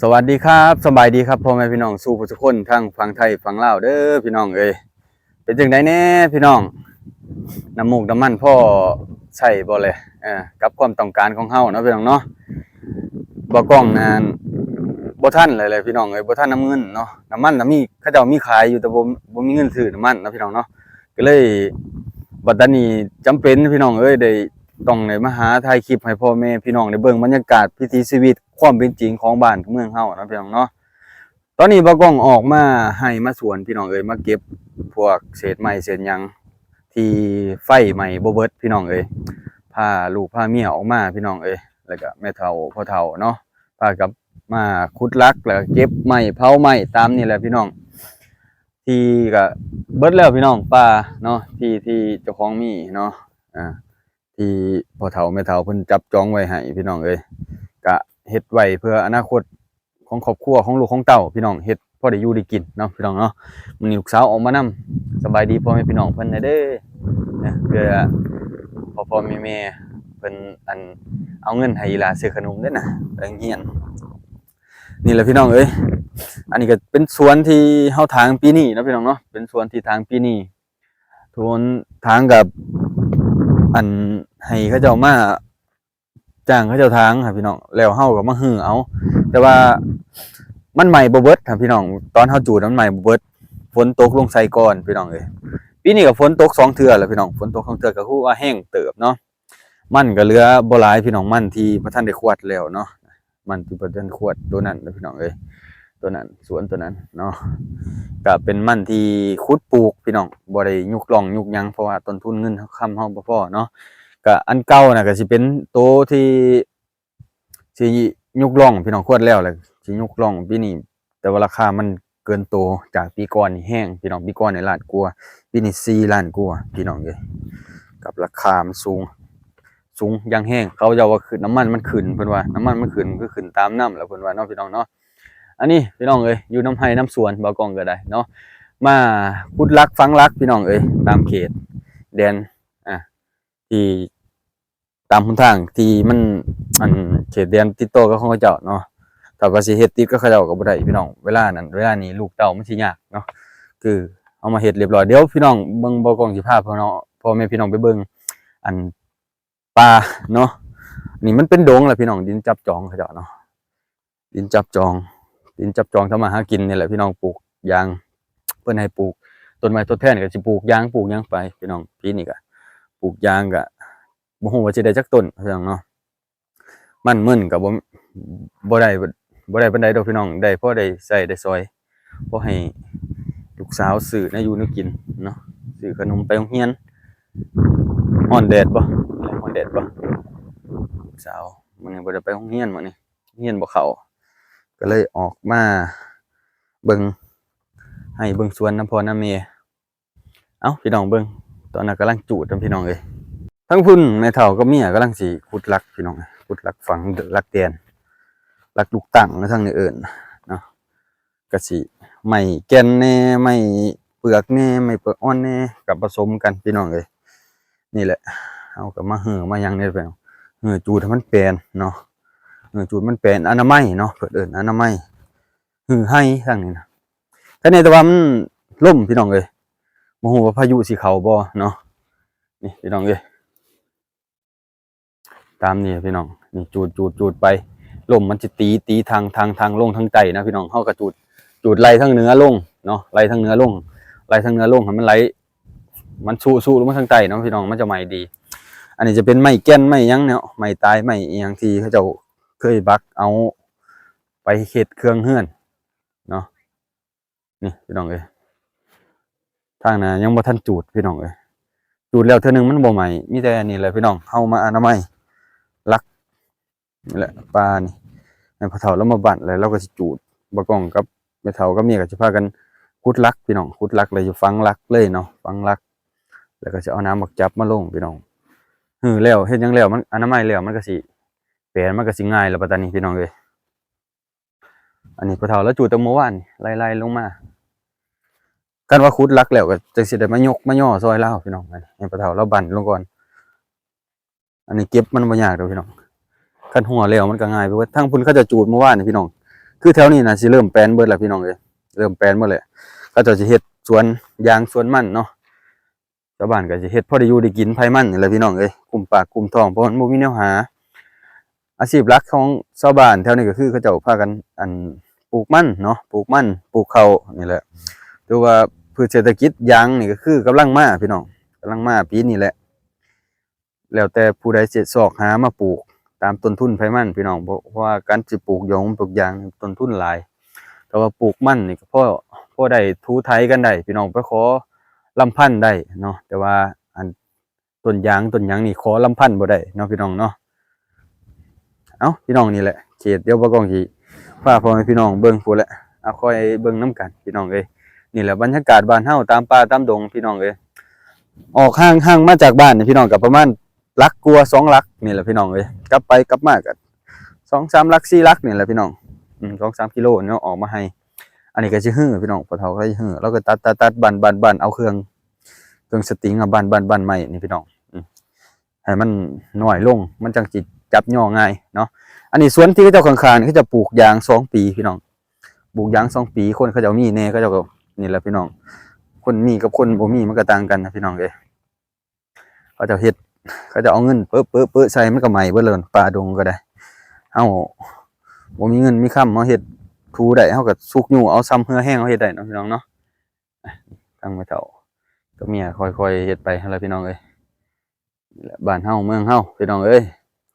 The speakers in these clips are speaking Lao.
ສະຫວັດດີຄັບ ສະບາຍດີຄັບ ພໍ່ແມ່ພີ່ນ້ອງສູ່ຜູ້ສູ່ຄົນ ທັງຝັ່ງໄທຝັ່ງລາວເດີພີ່ນ້ອງເອີຍ. ເປັນຈັ່ງໃດແດ່ພີ່ນ້ອງ? ນ້ຳມູກນ້ຳມັນພໍໃຊ້ບໍ່ແລ? ເອີ ກັບຄວາມຕ້ອງການຂອງເຮົາເນາະພີ່ນ້ອງເນາະ. ບ່າວກ້ອງນັ້ນບໍ່ທັນແລ້ວແຫຼະພີ່ນ້ອງເອີຍ ບໍ່ທັນນຳເງິນເນາະ. ນ້ຳມັນນະມີ ເຂົາເຈົ້າມີຂາຍຢູ່ ແຕ່ບໍ່ ບໍ່ມີເງິນຊື້ນ້ຳມັນເນາະພີ່ນ້ອງເນາະ. ກໍເລີຍບັດດານີ້ຈຳເປັນພີ່ນ້ອງເອີຍ ໄດ້ ຕ້ອງໄດ້ມາຫາຖ່າຍຄລິບໃຫ້ພໍ່ແມ່ພີ່ນ້ອງໄດ້ເບິ່ງບັນຍາກາດວິຖີຊີວິດຄວາມເປັນຈິງຂອງບ້ານເມືອງເຮົາເນາະພີ່ນ້ອງເນາະ. ຕອນນີ້ບ່າວກ້ອງອອກມາໄຮ່ມາສວນພີ່ນ້ອງເອີຍ ມາເກັບພວກເສດໄມ້ເສດຫຍັງທີ່ໄຟໄໝ້ບໍ່ເບິດພີ່ນ້ອງເອີຍ. ພາລູກພາເມຍອອກມາພີ່ນ້ອງເອີຍ ແລ້ວກະແມ່ເຖົ້າພໍ່ເຖົ້າເນາະ ພາກັນມາຂຸດຫຼັກ ແລ້ວກະເກັບໄມ້ເຜົາໄມ້ຕາມນີ້ແຫຼະພີ່ນ້ອງ. ທີ່ກະເບິດແລ້ວພີ່ນ້ອງ ປ່າເນາະ ທີ່ ທີ່ເຈົ້າຂອງມີເນາະ ອ່າ ທີ່ພໍ່ເຖົ້າແມ່ເຖົ້າເພິ່ນຈັບຈອງໄວ້ໃຫ້ພີ່ນ້ອງເອີຍ ກະເຮັດໄວ້ເພື່ອອະນາຄົດຂອງຄອບຄົວ ຂອງລູກຂອງເຕົ້າພີ່ນ້ອງ ເຮັດພໍໄດ້ຢູ່ໄດ້ກິນເນາະພີ່ນ້ອງເນາະ. ມື້ນີ້ລູກສາວອອກມານຳ ສະບາຍດີພໍ່ແມ່ພີ່ນ້ອງເພິ່ນແດ່ເດີ ເພື່ອພໍ່ໆແມ່ໆເພິ່ນ ອັນ ເອົາເງິນໃຫ້ອີ່ຫຼ້າຊື້ຂະໜົມເດ້ນະ ໄປໂຮງຮຽນ. ນີ້ແຫຼະພີ່ນ້ອງເອີຍ ອັນນີ້ກໍເປັນສວນທີ່ເຮົາຖາງປີນີ້ເນາະພີ່ນ້ອງເນາະ ເປັນສວນທີ່ຖາງປີນີ້. ສວນຖາງກັບ ອັນ ໃຫ້ເຂົາເຈົ້າມາ ຈ້າງເຂົາເຈົ້າຖາງຫັ້ນພີ່ນ້ອງ ແລ້ວເຮົາກໍມາຮື້ເອົາ ແຕ່ວ່າມັນໄໝ້ບໍ່ເບິດຫັ້ນພີ່ນ້ອງ. ຕອນເຮົາຈູດມັນໄໝ້ບໍ່ເບິດ ຝົນຕົກລົງໃສ່ກ່ອນພີ່ນ້ອງເອີຍ. ປີນີ້ກໍຝົນຕົກສອງເທື່ອແລ້ວພີ່ນ້ອງ ຝົນຕົກສອງເທື່ອ ກໍຄືວ່າແຮງເຕີບເນາະ. ມັນກໍເຫຼືອບໍ່ຫຼາຍພີ່ນ້ອງ ມັນທີ່ບໍ່ທັນໄດ້ຂວັດແລ້ວເນາະ ມັນທີ່ບໍ່ທັນຂວັດ ໂຕນັ້ນເດີພີ່ນ້ອງເອີຍ ໂຕນັ້ນ ສວນໂຕນັ້ນເນາະ ກໍເປັນມັນທີ່ຂຸດປູກພີ່ນ້ອງ ບໍ່ໄດ້ຍົກລ່ອງຍົກຫຍັງ ເພາະວ່າຕົ້ນທຶນເງິນຄຳເຮົາບໍ່ພໍເນາະ. ກໍອັນເກົ່ານະ ກໍຊິເປັນໂຕທີ່ ຊິຍົກລ່ອງພີ່ນ້ອງ ຂວັດແລ້ວແຫຼະ ຊິຍົກລ່ອງປີນີ້ ແຕ່ວ່າລາຄາມັນເກີນໂຕຈາກປີກ່ອນນີ້ແຮງພີ່ນ້ອງ ປີກ່ອນນີ້ລ້ານກວ່າ ປີນີ້ສີ່ລ້ານກວ່າພີ່ນ້ອງເອີຍ. ກັບລາຄາມັນສູງ ສູງຢ່າງແຮງ ເຂົາເຈົ້າວ່າຂຶ້ນ ນ້ຳມັນມັນຂຶ້ນ ເພິ່ນວ່ານ້ຳມັນມັນຂຶ້ນ ມັນຄືຂຶ້ນຕາມນ້ຳແຫຼະ ເພິ່ນວ່າເນາະພີ່ນ້ອງເນາະ. ອັນນີ້ພີ່ນ້ອງເອີຍ ຢູ່ນຳໄຮ່ນຳສວນ ບ່າວກ້ອງກໍໄດ້ເນາະ ມາຂຸດຫຼັກຝັງຫຼັກພີ່ນ້ອງເອີຍ ຕາມເຂດແດນ ອ່າ ທີ່ ຕາມຫົນທາງທີ່ມັນ ອັນ ເຂດແດນຕິດຕໍ່ກັບຂອງເຂົາເຈົ້າເນາະ. ຖ້າວ່າຊິເຮັດຕິດກັບເຂົາເຈົ້າກໍບໍ່ໄດ້ພີ່ນ້ອງ ເວລານັ້ນ ເວລານີ້ລູກເຕົ້າມັນຊິຍາກເນາະ. ຄືເຮົາມາເຮັດຮຽບຮ້ອຍ ດຽວພີ່ນ້ອງເບິ່ງ ບ່າວກ້ອງຊິພາພໍ່ນ້ອງ ພໍ່ແມ່ພີ່ນ້ອງໄປເບິ່ງ ອັນ ປ່າເນາະ. ນີ້ມັນເປັນດົງແລ້ວພີ່ນ້ອງ ດິນຈັບຈອງເຂົາເຈົ້າເນາະ ດິນຈັບຈອງ ດິນຈັບຈອງທຳມາຫາກິນນີ້ແຫຼະພີ່ນ້ອງ. ປູກຢາງ ເພິ່ນໃຫ້ປູກຕົ້ນໄມ້ທົດແທນ ກໍຊິປູກຢາງ ປູກຫຍັງໄປພີ່ນ້ອງ. ປີນີ້ກໍປູກຢາງ ກໍບໍ່ຮູ້ວ່າຊິໄດ້ຈັກຕົ້ນພີ່ນ້ອງເນາະ. ມັນເງິນກໍບໍ່ ບໍ່ໄດ້ ບໍ່ໄດ້ປານໃດດອກພີ່ນ້ອງ ໄດ້ພໍໄດ້ໃຊ້ໄດ້ສອຍ ພໍໃຫ້ລູກສາວຊື້ແນວຢູ່ແນວກິນເນາະ ຊື້ຂະໜົມໄປໂຮງຮຽນ. ຮ້ອນແດດບໍ່? ຮ້ອນແດດບໍ່? ລູກສາວມື້ນີ້ບໍ່ໄດ້ໄປໂຮງຮຽນ ມື້ນີ້ຮຽນບໍ່ເຂົ້າ ກໍເລີຍອອກມາເບິ່ງໄຮ່ເບິ່ງສວນນຳພໍ່ນຳແມ່. ເອົ້າ ພີ່ນ້ອງເບິ່ງ ຕອນນັ້ນກຳລັງຈູດນຳພີ່ນ້ອງເອີຍ. ທາງພຸ້ນແມ່ເຖົ້າກັບເມຍກຳລັງຊິຂຸດຫຼັກພີ່ນ້ອງ ຂຸດຫຼັກຝັງ ຫຼັກແດນ ຫຼັກລູກຕັ້ງນະ ທາງນີ້ເອີ້ນເນາະ. ກະຊິໄມ້ແກ່ນແດ່ ໄມ້ເປືອກແດ່ ໄມ້ເປືອກອ່ອນແດ່ ກະປະສົມກັນພີ່ນ້ອງເອີຍ. ນີ້ແຫຼະ ເຮົາກະມາຮື້ມາຫຍັງນີ້ພີ່ນ້ອງ ຮື້ຈູດໃຫ້ມັນແປນເນາະ ຮື້ຈູດມັນແປນ ອະນາໄມເນາະ ເພິ່ນເອີ້ນອະນາໄມ ຮື້ໄຮ່ທາງນີ້ນະ. ແຕ່ນີ້ແຕ່ວ່າມັນລົມພີ່ນ້ອງເອີຍ ບໍ່ຮູ້ວ່າພາຍຸຊິເຂົ້າບໍ່ເນາະ. ນີ້ພີ່ນ້ອງເອີຍ ຕາມນີ້ພີ່ນ້ອງ ນີ້ຈູດ ຈູດ ຈູດໄປ ລົມມັນຊິຕີ ຕີທາງ ທາງ ທາງລົງທາງໃຕ້ນະພີ່ນ້ອງ. ເຮົາກໍຈູດ ຈູດໄລ່ທາງເໜືອລົງເນາະ ໄລ່ທາງເໜືອລົງ ໄລ່ທາງເໜືອລົງໃຫ້ມັນໄຫຼ ມັນຊຸ ຊຸລົງມາທາງໃຕ້ເນາະພີ່ນ້ອງ ມັນຈະໄໝ້ດີ. ອັນນີ້ຈະເປັນໄມ້ແກ່ນ ໄມ້ຫຍັງເນາະ ໄມ້ຕາຍ ໄມ້ອີ່ຫຍັງທີ່ເຂົາເຈົ້າເຄີຍບັກເອົາໄປເຮັດເຄື່ອງເຮືອນເນາະ. ນີ້ພີ່ນ້ອງເອີຍ ທາງໜ້າຍັງບໍ່ທັນຈູດພີ່ນ້ອງເອີຍ ຈູດແລ້ວເທື່ອໜຶ່ງມັນບໍ່ໄໝ້. ມີແຕ່ອັນນີ້ແຫຼະພີ່ນ້ອງ ເຮົາມາອະນາໄມຫຼັກ ນີ້ແຫຼະ ປ່ານີ້ ໃຫ້ພໍ່ເຖົ້າລາວມາບັ້ນ ແລ້ວລາວກໍຊິຈູດ ບ່າວກ້ອງກັບແມ່ເຖົ້າກັບເມຍກໍຊິພາກັນຂຸດຫຼັກພີ່ນ້ອງ ຂຸດຫຼັກແລ້ວຊິຝັງຫຼັກເລີຍເນາະ ຝັງຫຼັກ ແລ້ວກໍຊິເອົານ້ຳບັກຈັບມາລົງພີ່ນ້ອງ. ຮື້ແລ້ວເຮັດຫຍັງແລ້ວ ມັນອະນາໄມແລ້ວ ມັນກໍຊິແປນ ມັນກໍຊິງ່າຍແລ້ວບັດຕານີ້ພີ່ນ້ອງເອີຍ. ອັນນີ້ພໍ່ເຖົ້າລາວຈູດແຕ່ມື້ວານນີ້ ໄລ່ໆລົງມາ ຄັນວ່າຂຸດຫຼັກແລ້ວກໍຈັ່ງຊິໄດ້ມາຍົກມາຍໍຊ່ອຍລາວພີ່ນ້ອງ. ອັນນີ້ໃຫ້ພໍ່ເຖົ້າລາວບັ້ນລົງກ່ອນ ອັນນີ້ເກັບມັນບໍ່ຍາກດອກພີ່ນ້ອງ ຄັນຮົ່ວແລ້ວມັນກໍງ່າຍໄປເບິດ. ທາງພຸ້ນເຂົາເຈົ້າຈູດມື້ວານນີ້ພີ່ນ້ອງ ຄືແຖວນີ້ນະຊິເລີ່ມແປນເບິດແລ້ວພີ່ນ້ອງເອີຍ ເລີ່ມແປນເບິດແລ້ວ ເຂົາເຈົ້າຊິເຮັດສວນຢາງສວນມັນເນາະ. ຊາວບ້ານກໍຊິເຮັດພໍໄດ້ຢູ່ໄດ້ກິນໄຜມັນນີ້ແຫຼະພີ່ນ້ອງເອີຍ ກຸ້ມປາກກຸ້ມທ້ອງ ເພາະມັນບໍ່ມີແນວຫາ. ອາຊີບຫຼັກຂອງຊາວບ້ານແຖວນີ້ກໍຄືເຂົາເຈົ້າພາກັນ ອັນ ປູກມັນເນາະ ປູກມັນ ປູກເຂົ້ານີ້ແຫຼະ ຖືວ່າພືດເສດຖະກິດຢາງນີ້ກໍຄືກຳລັງມາພີ່ນ້ອງ ກຳລັງມາປີນີ້ແຫຼະ. ແລ້ວແຕ່ຜູ້ໃດຊິຊອກຫາມາປູກຕາມຕົ້ນທຶນໃຜມັນພີ່ນ້ອງ ເພາະ ເພາະວ່າການຊິປູກຢອງປູກຢາງນີ້ຕົ້ນທຶນຫຼາຍ ແຕ່ວ່າປູກມັນນີ້ກໍພໍ ພໍໄດ້ຖູໄຖກັນໄດ້ພີ່ນ້ອງ ໄປຂໍລຳພັນໄດ້ເນາະ ແຕ່ວ່າອັນຕົ້ນຢາງຕົ້ນຫຍັງນີ້ຂໍລຳພັນບໍ່ໄດ້ເນາະພີ່ນ້ອງເນາະ. ເອົ້າ ພີ່ນ້ອງ ນີ້ແຫຼະເຂດ ດຽວບ່າວກ້ອງຊິພາພໍ່ແມ່ພີ່ນ້ອງເບິ່ງພຸ້ນແຫຼະ ເອົາ ຄອຍເບິ່ງນຳກັນພີ່ນ້ອງເອີຍ. ນີ້ແຫຼະບັນຍາກາດບ້ານເຮົາຕາມປ່າຕາມດົງພີ່ນ້ອງເອີຍ. ອອກຫ່າງ ຫ່າງມາຈາກບ້ານນີ້ພີ່ນ້ອງ ກໍປະມານຫຼັກກວ່າສອງຫຼັກນີ້ແຫຼະພີ່ນ້ອງເອີຍ ກັບໄປກັບມາກໍສອງສາມຫຼັກສີ່ຫຼັກນີ້ແຫຼະພີ່ນ້ອງ ອືມ ສອງສາມກິໂລເນາະ ອອກມາໃຫ້. ອັນນີ້ກໍຊິຮື້ພີ່ນ້ອງ ພໍ່ເຖົ້າກໍຊິຮື້ ລາວກໍຕັດໆໆ ບັ້ນໆໆ ເອົາເຄື່ອງ ເຄື່ອງສະຕິງມາບັ້ນໆໆໃໝ່ນີ້ພີ່ນ້ອງ ອືມ ໃຫ້ມັນນ້ອຍລົງ ມັນຈັ່ງຊິຈັບຍໍງ່າຍເນາະ. ອັນນີ້ສວນທີ່ເຂົາເຈົ້າຂ້າງໆນີ້ ເຂົາເຈົ້າປູກຢາງສອງປີພີ່ນ້ອງ ປູກຢາງສອງປີ ຄົນເຂົາເຈົ້າມີແດ່ ເຂົາເຈົ້າກໍ ນີ້ແຫຼະພີ່ນ້ອງ ຄົນມີກັບຄົນບໍ່ມີມັນກໍຕ່າງກັນນະພີ່ນ້ອງເອີຍ. ເຂົາເຈົ້າເຮັດ ເຂົາເຈົ້າເອົາເງິນເປິບໆໆໃສ່ ມັນກໍໄໝ້ເບິດແລ້ວ ປ່າດົງກໍໄດ້. ເຮົາບໍ່ມີເງິນມີຄຳ ເຮົາເຮັດຖູໄດ້ ເຮົາກໍຊຸກຍູ້ເອົາຊ່ຳເຫື່ອແຮງເຮົາເຮັດໄດ້ເນາະພີ່ນ້ອງເນາະ. ທາງແມ່ເຖົ້າກັບເມຍຄ່ອຍໆເຮັດໄປຫັ້ນລະພີ່ນ້ອງເອີຍ. ນີ້ແຫຼະບ້ານເຮົາເມືອງເຮົາພີ່ນ້ອງເອີຍ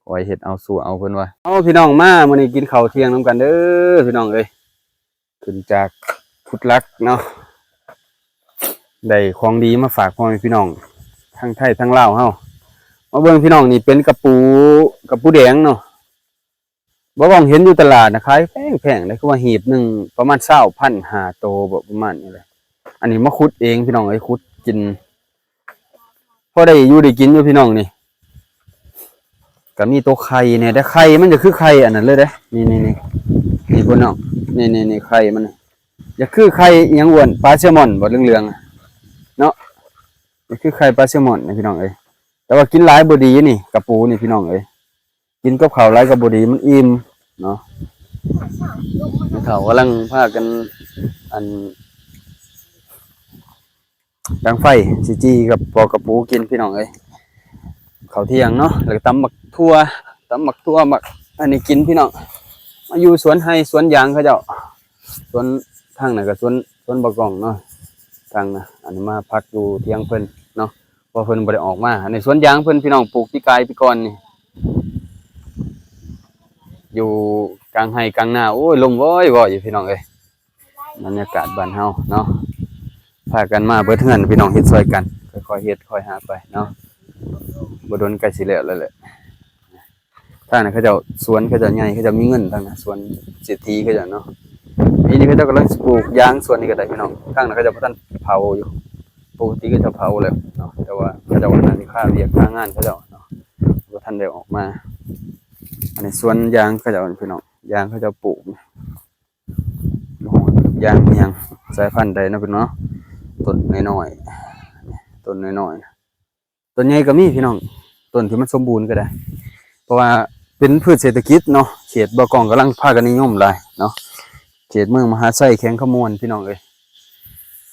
ຄ່ອຍເຮັດເອົາສູ້ເອົາເພິ່ນວ່າ. ເອົາ ພີ່ນ້ອງ ມາມື້ນີ້ກິນເຂົ້າທ່ຽງນຳກັນເດີພີ່ນ້ອງເອີຍ. ຂຶ້ນຈາກພຸດຫຼັກເນາະ ໄດ້ຂອງດີມາຝາກພໍ່ແມ່ພີ່ນ້ອງທັງໄທທັງລາວເຮົາ. ມາເບິ່ງພີ່ນ້ອງ ນີ້ເປັນກະປູ ກະປູແດງເນາະ. ບ່າວກ້ອງເຫັນຢູ່ຕະຫຼາດນະ ຂາຍແພງໆເດ້ ຄືວ່າຮີບໜຶ່ງປະມານຊາວພັນຫ້າໂຕບໍ ປະມານນີ້ແຫຼະ. ອັນນີ້ມາຂຸດເອງພີ່ນ້ອງເອີຍ ຂຸດກິນ ພໍໄດ້ຢູ່ໄດ້ກິນຢູ່ພີ່ນ້ອງນີ້. ກໍມີໂຕໄຂ່ແດ່ ແຕ່ໄຂ່ມັນຈະຄືໄຂ່ອັນນັ້ນເລີຍເດ້ ນີ້ໆໆ ນີ້ພີ່ນ້ອງ ນີ້ໆໆ ໄຂ່ມັນ ຈະຄືໄຂ່ອີ່ຫຍັງ ອ້ວນ ປາແຊມອນບໍ ເຫຼືອງໆ ເນາະ ຈະຄືໄຂ່ປາແຊມອນນະພີ່ນ້ອງເອີຍ. ແຕ່ວ່າກິນຫຼາຍບໍ່ດີນີ້ ກະປູນີ້ພີ່ນ້ອງເອີຍ ກິນກັບເຂົ້າຫຼາຍກໍບໍ່ດີ ມັນອີ່ມເນາະ. ເຂົາກຳລັງພາກັນ ອັນ ດັງໄຟຊິຈີ່ກັບປອກກະປູກິນພີ່ນ້ອງເອີຍ. ເຂົ້າທ່ຽງເນາະ ແລ້ວກໍຕຳໝາກຖົ່ວ ຕຳໝາກຖົ່ວ ໝາກອັນນີ້ກິນພີ່ນ້ອງ. ມາຢູ່ສວນໄຮ່ສວນຢາງເຂົາເຈົ້າ ສວນທາງນັ້ນກໍສວນ ສວນບ່າວກ້ອງເນາະ ທາງນັ້ນ ອັນນີ້ມາພັກຢູ່ທ່ຽງເພິ່ນເນາະ ເພາະເພິ່ນບໍ່ໄດ້ອອກມາ. ອັນນີ້ສວນຢາງເພິ່ນພີ່ນ້ອງ ປູກປີກາຍປີກ່ອນນີ້ ຢູ່ກາງໄຮ່ກາງນາ ໂອ້ຍ ລົມວອຍໆຢູ່ພີ່ນ້ອງເອີຍ. ບັນຍາກາດບ້ານເຮົາເນາະ ພາກັນມາເບິດເຮືອນພີ່ນ້ອງ ເຮັດຊ່ອຍກັນ ຄ່ອຍໆເຮັດຄ່ອຍຫາໄປເນາະ ບໍ່ດົນໃກ້ຊິແລ້ວແລ້ວແຫຼະ. ທາງນັ້ນເຂົາເຈົ້າສວນເຂົາເຈົ້າໃຫຍ່ ເຂົາເຈົ້າມີເງິນ ທາງນັ້ນສວນເສດຖີເຂົາເຈົ້າເນາະ. ປີນີ້ເຂົາເຈົ້າກຳລັງຊິປູກຢາງສວນນີ້ກໍໄດ້ພີ່ນ້ອງ. ທາງນັ້ນເຂົາເຈົ້າບໍ່ທັນເຜົາຢູ່ ປົກກະຕິເຂົາເຈົ້າເຜົາແລ້ວເນາະ ແຕ່ວ່າເຂົາເຈົ້າຫາວຽກຫາງານເຂົາເຈົ້າເນາະ ບໍ່ທັນໄດ້ອອກມາ. ອັນນີ້ສວນຢາງເຂົາເຈົ້າພີ່ນ້ອງ ຢາງເຂົາເຈົ້າປູກ ຢາງອີ່ຫຍັງ ສາຍພັນໃດເນາະພີ່ນ້ອງເນາະ. ຕົ້ນນ້ອຍໆ ຕົ້ນນ້ອຍໆ ຕົ້ນໃຫຍ່ກໍມີພີ່ນ້ອງ ຕົ້ນທີ່ມັນສົມບູນກໍໄດ້ ເພາະວ່າເປັນພືດເສດຖະກິດເນາະ. ເຂດບ່າວກ້ອງກຳລັງພາກັນນິຍົມຫຼາຍເນາະ ເຂດເມືອງມະຫາໄຊ ແຂວງຄຳມ່ວນພີ່ນ້ອງເອີຍ.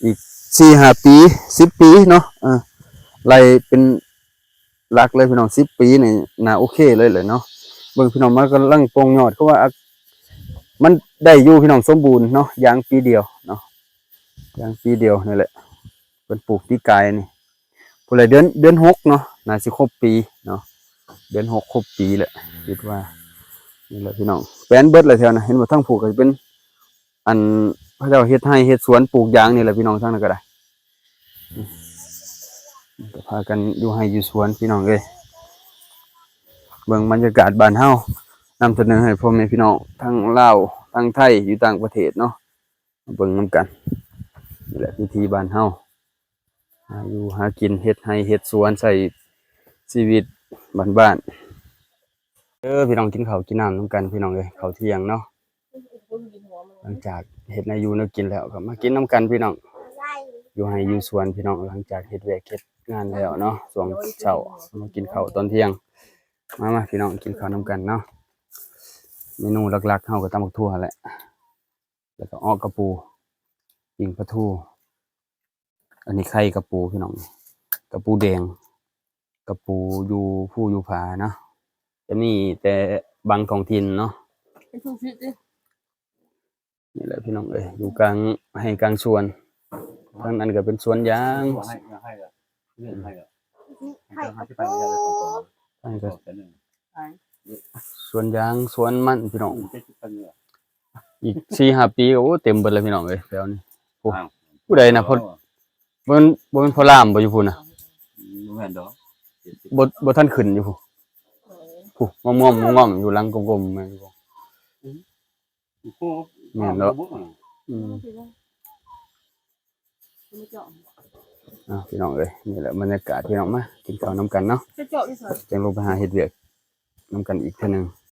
ອີກສີ່ຫ້າປີ ສິບປີເນາະ ເອີ ໄລ່ເປັນຫຼັກເລີຍພີ່ນ້ອງ ສິບປີນີ້ໜ້າໂອເຄເລີຍແຫຼະເນາະ. ເບິ່ງພີ່ນ້ອງ ມັນກຳລັງປ່ອງຍອດ ຄືວ່າມັນໄດ້ຢູ່ພີ່ນ້ອງ ສົມບູນເນາະ ຢາງປີດຽວເນາະ ຢາງປີດຽວນີ້ແຫຼະ. ເພິ່ນປູກປີກາຍນີ້ ຜູ້ໃດເດືອນ ເດືອນຫົກເນາະ ໜ້າຊິຄົບປີເນາະ ເດືອນຫົກຄົບປີແຫຼະ ຄິດວ່າ. ນີ້ແຫຼະພີ່ນ້ອງ ແປນເບິດແຫຼະແຖວນັ້ນ ເຫັນບໍ່ ທາງຜູ້ກໍຊິເປັນ ອັນ ເຂົາເຈົ້າເຮັດໄຮ່ເຮັດສວນປູກຢາງນີ້ແຫຼະພີ່ນ້ອງ ທາງນັ້ນກໍໄດ້ ກໍພາກັນຢູ່ໄຮ່ຢູ່ສວນພີ່ນ້ອງເອີຍ. ເບິ່ງບັນຍາກາດບ້ານເຮົາ ນຳສະເໜີໃຫ້ພໍ່ແມ່ພີ່ນ້ອງທັງລາວທັງໄທຢູ່ຕ່າງປະເທດເນາະ ມາເບິ່ງນຳກັນ. ນີ້ແຫຼະວິຖີບ້ານເຮົາ ຫາຢູ່ຫາກິນ ເຮັດໄຮ່ເຮັດສວນ ໃຊ້ຊີວິດບ້ານໆ. ເດີພີ່ນ້ອງ ກິນເຂົ້າກິນນ້ຳນຳກັນພີ່ນ້ອງເອີຍ ເຂົ້າທ່ຽງເນາະ. ຫຼັງຈາກເຮັດແນວຢູ່ແນວກິນແລ້ວ ກໍມາກິນນຳກັນພີ່ນ້ອງ ຢູ່ໄຮ່ຢູ່ສວນພີ່ນ້ອງ. ຫຼັງຈາກເຮັດວຽກເຮັດງານແລ້ວເນາະ ຊ່ວງເຊົ້າມາກິນເຂົ້າຕອນທ່ຽງ. ມາໆ ພີ່ນ້ອງ ກິນເຂົ້ານຳກັນເນາະ. ເມນູຫຼັກໆເຮົາກໍຕຳບັກຖົ່ວແຫຼະ แล้วก็ออกกระปู ปิ้งปลาทู อันนี้ไข่กระปูพี่น้อง กระปูแดง กระปูอยู่ภูอยู่ผาเนาะ จะมีแต่บางท้องถิ่นเนาะ เป็นทุกทิศดิ นี่แหละพี่น้องเอ้ย อยู่กลางไร่กลางสวน ทางนั้นก็เป็นสวนยาง ให้ให้อะเรื่องให้อะ ไข่กระปู อันนี้ก็สวนยางสวนมันพี่น้อง อีกสี่ห้าปีก็ โอ้ เต็มเบิดแล้วพี่น้องเอ้ย แถวนี้ โอ้ อ้าว ผู้ใดนะ พ่อ บ่แม่น บ่แม่นพ่อลามบ่อยู่พุ้นน่ะ บ่แม่นดอก บ่ บ่ทันขึ้นอยู่พุ้น พุ้น ง่อมๆ ง่อมๆ อยู่หลังกลมๆ แม่นอยู่บ่ อืม แม่นเนาะ อืม อ้าว พี่น้องเอ้ย นี่แหละบรรยากาศพี่น้อง มากินข้าวนำกันเนาะ จะเจาะอยู่ไส จั่งลงไปหาเฮ็ดเวียกนำกันอีกเทื่อหนึ่ง